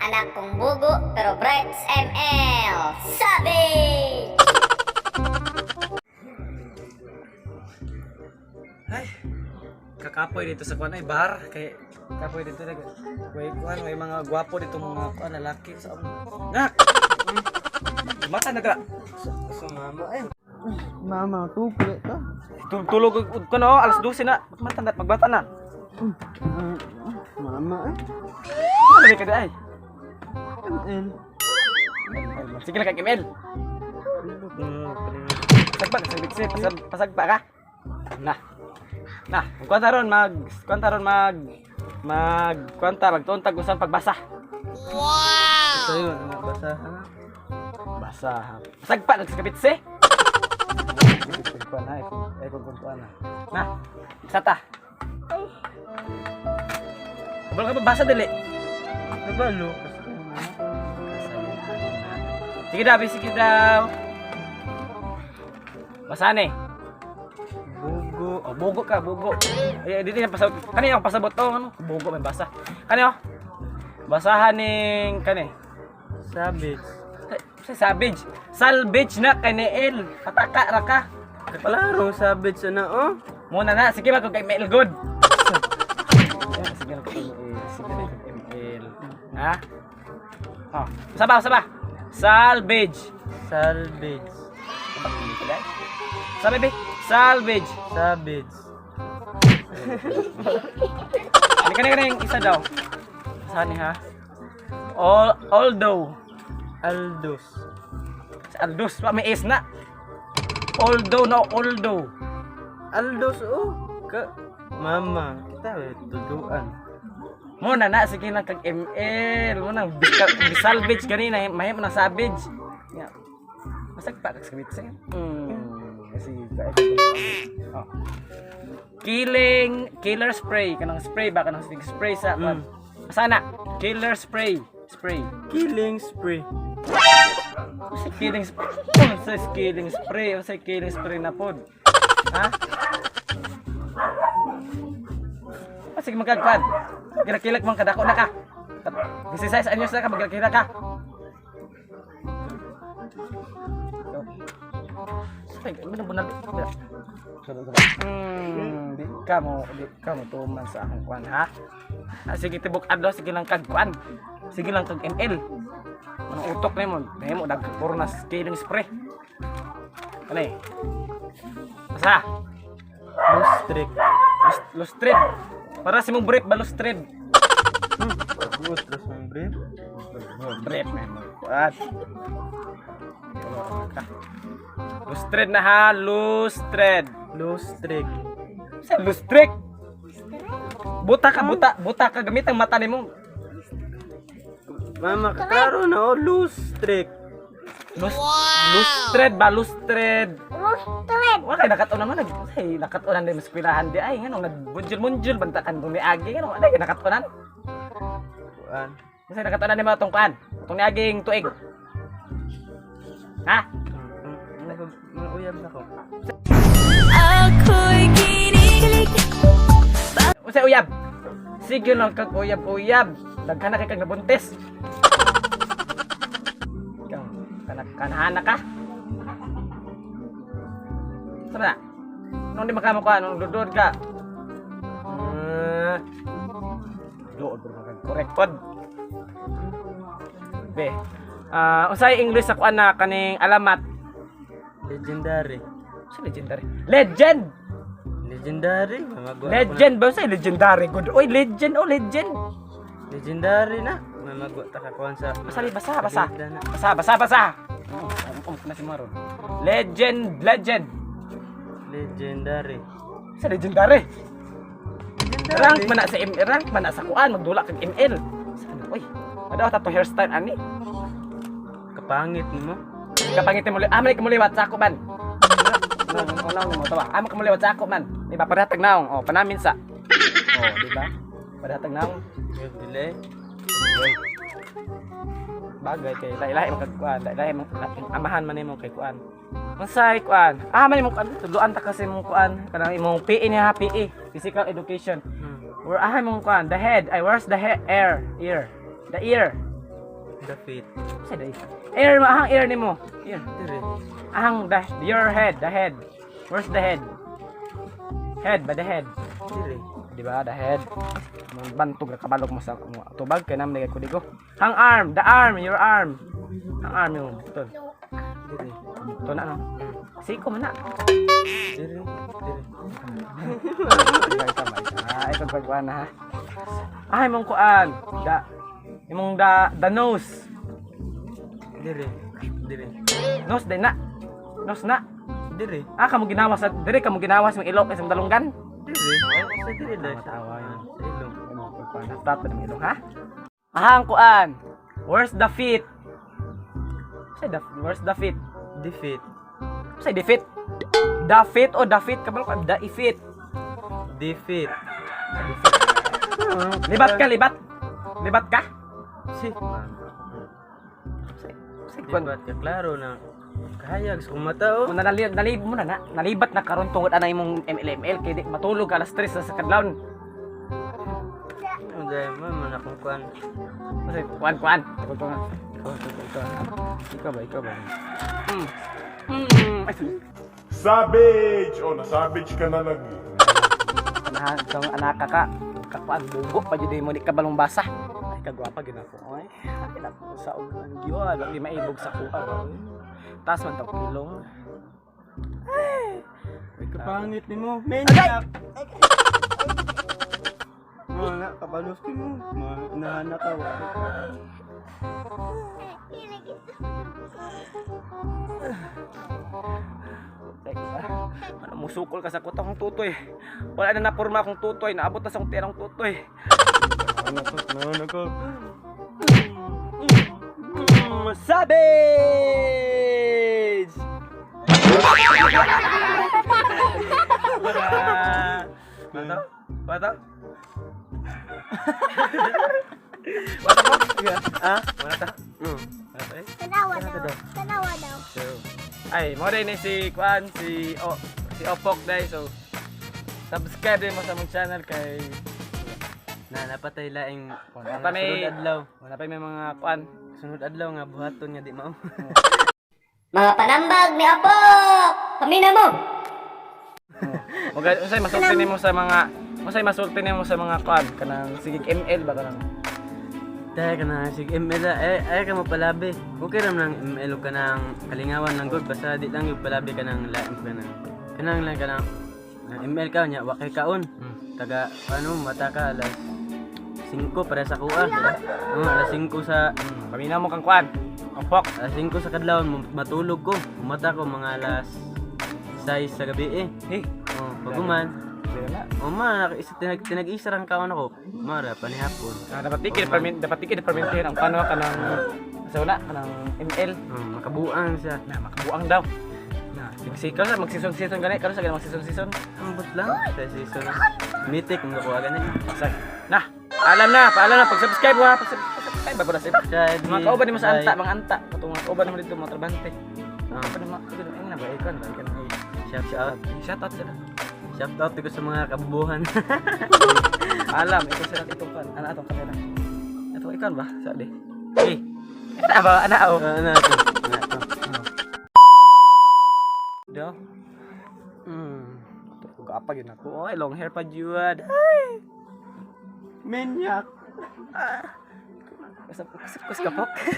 Anak kong bugo pero bright ML. Savage! Ay, kakapoy dito sa kuan ay bar kay kapoy dito nag way kuan way mga gwapo dito mga kuan lalaki sa nak. Mata na gra. Sa mama ay. Mama, tupli ka. Tulog ko no, alas 12 na. Mata na magbata na. Mama ay. Ano ka di ay? ML. Sige lang kag ML. Pasagpa ka sa pasag pasagpa ka. Na. Na, kuan ta ron mag kuan ta ron mag mag kuan ta magtuntag usan pagbasa. Sa'yo, ano, basa ha? Basa. Pasagpa kag sa kapitse. Kuan na, ay kung kuan na. Na. Basa ta. Kabalo ka ba basa dili? Nabalo. Kasi mama. Sige daw, sige daw. Basa ni. Bugo. Oh, bugo ka, bugo. Ay, dito na pasabot. Kani ang pasabot to, ano? Bugo may basa. Kani oh. Basahan ning kani. Savage. Sa savage. Salvage na kay Neel. Pataka ra ka. Klaro, savage na oh. Muna na, sige ba kung kay ML good. Sige lang kay ML, sige lang kay ML. Ha? Oh, saba, saba. Salvage. Salvage. Sabi be, salvage. Savage. Ano kani kani yung isa daw? Saan ni ha? All although Aldos. Sa Aldos pa may S na. Although no although. Aldos oh. Ka mama, kita eh, tuduan. Mo na na sige lang kag ML mo nang salvage kanina mahimo na savage. Ya. Masag pa kag sabit sa. Kasi oh. Killing killer spray kanang spray ba kanang sig spray sa Sana killer spray spray. Killing spree. Sa killing spray. Sa killing spray, sa killing spray na pod. Ha? Ah, sige magkagpan. Girakilak man kadako na ka. 16 anyos na ka magrakilak ka. Ay, ano ba na? Di ka mo tuman sa akong kuan ha. Ah, sige tibok adlaw sige lang kag kuan. Sige lang kag ML. Anong utok na mo? Nahimo dagpuro na killing spray. Ano eh? Basta. Lustrik. Lustred. Para sa mong brief ba lustred? Good, terus ang brief. Brief na mo. Kuan. Lustred na ha, lustred. Lustrik. Sa lustrik. Buta ka, buta, buta ka gamit ang mata nimo. Mama, klaro na oh, lustrik. Lust, Lustred ba lustred? Lustred! Wala kay nakatunan man nag ay nakatunan din eskwelahan di ay nganong nagbunjul-munjul bantakan tong niagi nganong ay nakatunan. Kuan. Kasi nakatunan ni mga tong kuan, tong niaging tuig. Ha? Mga uyab na ko. Ako'y kinikilig. Unsay uyab? Sige lang kag uyab-uyab. Daghan na kay kag nabuntis. Ikaw, kanak kanahana ka. Sama na? Nung di makamo ka, nung dudod ka. Dood bro kag correct pod. Be. Ah, unsay English sa kuan na kaning alamat? Legendary. Sa legendary. Legend. Legendary. Mamagwa ako Legend ba sa legendary good. Oy, legend oh legend. na. Legendary na. Mamagwa ta ka kuan sa. Basa, basa, basa. Balita na. Basa, basa, basa. Na si Maron. Legend, legend. Legendary. Sa legendary. Rank man na sa M, rank man na sa kuan, magdula kag ML. Sa ano, oy. Ano ta to hairstyle ani? Kapangit nimo. Kapangitin mo, ah, man ka muliwat sa ako man. Unaw mo tawa. Ah, man ka muliwat sa ako man. Di ba padatag naong? Oh, panamin sa. Oh, di ba? Padatag naong. Yung delay. Bagay kay lahi-lahi man kag kuan, lahi-lahi man amahan man nimo kay kuan. Unsay kuan? Ah, man imong kuan, tudloan ta kasi imong kuan kanang imong PE niya ha, PE, physical education. Where ah imong kuan, the head, ay where's the head, ear, ear. The ear. The feet. Sa day. Ear mo, ahang ear nimo. Ear. Dire. Ahang the your head, the head. Where's the head? Head ba, the head? Dire. Di ba, the head. Mga bantog ra kabalog mo sa mo tubag kay nam nagay kudigo. Hang arm, the arm, your arm. Hang arm yung tol. Dire. To na, no. Siko man na. Dire. Dire. Ikaw ba? Ah, ito pagkuan na ha. Ah, imong kuan. Da imong the nose. Dire. Dire. Nose din na. Nose na. Dire. Ah, kamo ginawas sa dire, kamo ginawas yung ilok isang dalunggan. Dire. Ay, sa dire dai. Tawa yun. Sa ilong. Imong pagkuan. Stop na ilong ha. Ah, ang kuan. Where's the feet? Say the where's the feet? Defeat. Say the feet. The feet o the feet kabalo ka the feet. Defeat. Libat ka, libat. Libat ka? Si. Say, say kuan. Libat ka klaro na. Kahayag sa kong mata oh. Kung nalib mo na na, nalibat na karon tungod ana imong MLML kay di matulog alas 3 sa kadlawon. Ano dai mo man akong kuan. Kasi kuan kuan. Ikaw to nga. Ikaw ikaw ikaw. Ikaw ba, ikaw ba? Ay, sorry. Savage! Oh, na-savage ka na lagi. Anahan kang anak ka. Kakuan bugo pa jud mo di ka balong basa. Ay kagwapa gid ako. Ay, ay nako sa og ang giwa, di maibog sa kuha. Taas man tong kilong. Kapangit nimo. Menyak. Mga kabalos nimo. Mga nahana ka. Teka, ano, musukol ka sa kutang kong tutoy. Wala na napurma akong tutoy. Naabot na sa kong tirang tutoy. Ano ko? Ano ko? Savage! Wala. Wala? Wala ko? Ah? Wala ta? Wala ta eh? Tanawa daw. Tanawa daw. So, ay, mo rin ni si Kwan, si o, si Opok dai. So, subscribe din mo sa among channel kay Na napatay laing Wala pa may sunod adlaw. Wala pa may mga kwan. Sunod adlaw nga buhaton nga di mao. Mga panambag ni Apok! Pamina mo! Uga unsay masulti nimo sa mga unsay masulti nimo sa mga kwan kanang sige ML ba kanang Dahil ka na sig ML ah. Ay ay ka mo palabi. Okay ra man ang ML ug kanang kalingawan lang gud basta di lang yung palabi ka nang lain ka nang kanang lang kanang nang ML ka nya wa kay kaon. Taga ano mata ka alas 5 para sa kuha. Oh, alas 5 sa Paminaw mo kang kwan. Opok. alas 5 sa kadlawon matulog ko. Mata ko mga alas 6 sa gabi eh. Eh, Oh, paguman. dili na. Oh, ma, isa tinag tinag-isa rang kaon ako. Mara panihapon. Ah, dapat di kid dapat di kid permintihan ang kano kanang sa una kanang ML Oh, makabuang siya. na makabuang daw. Na, sigsikaw sa magseason-season gani karon sa gani magseason-season. Ambot lang sa season. Mythic mga kuha gani. Say, na, paalam na, paalam na pag-subscribe ha, pag-subscribe ba pala Subscribe. Mga kauban nimo sa anta, like. mga anta. Katong mga kauban nimo dito mga trabante. Ah, Kauban nimo, ikaw na ba ikaw na ba ikaw na. Shout out. Shout out sila. Shout out ko sa mga kabubuhan. Alam, ikaw sila itong kan. Ana atong kamera. Ito ikaw ba? Sa di. Eh. Ana ba? Ana oh. Ano to? Ano to? Do. Ito ko apa gyud ako. Oy, long hair pa jud. Ay. Minyak. Kasap kasap kapok.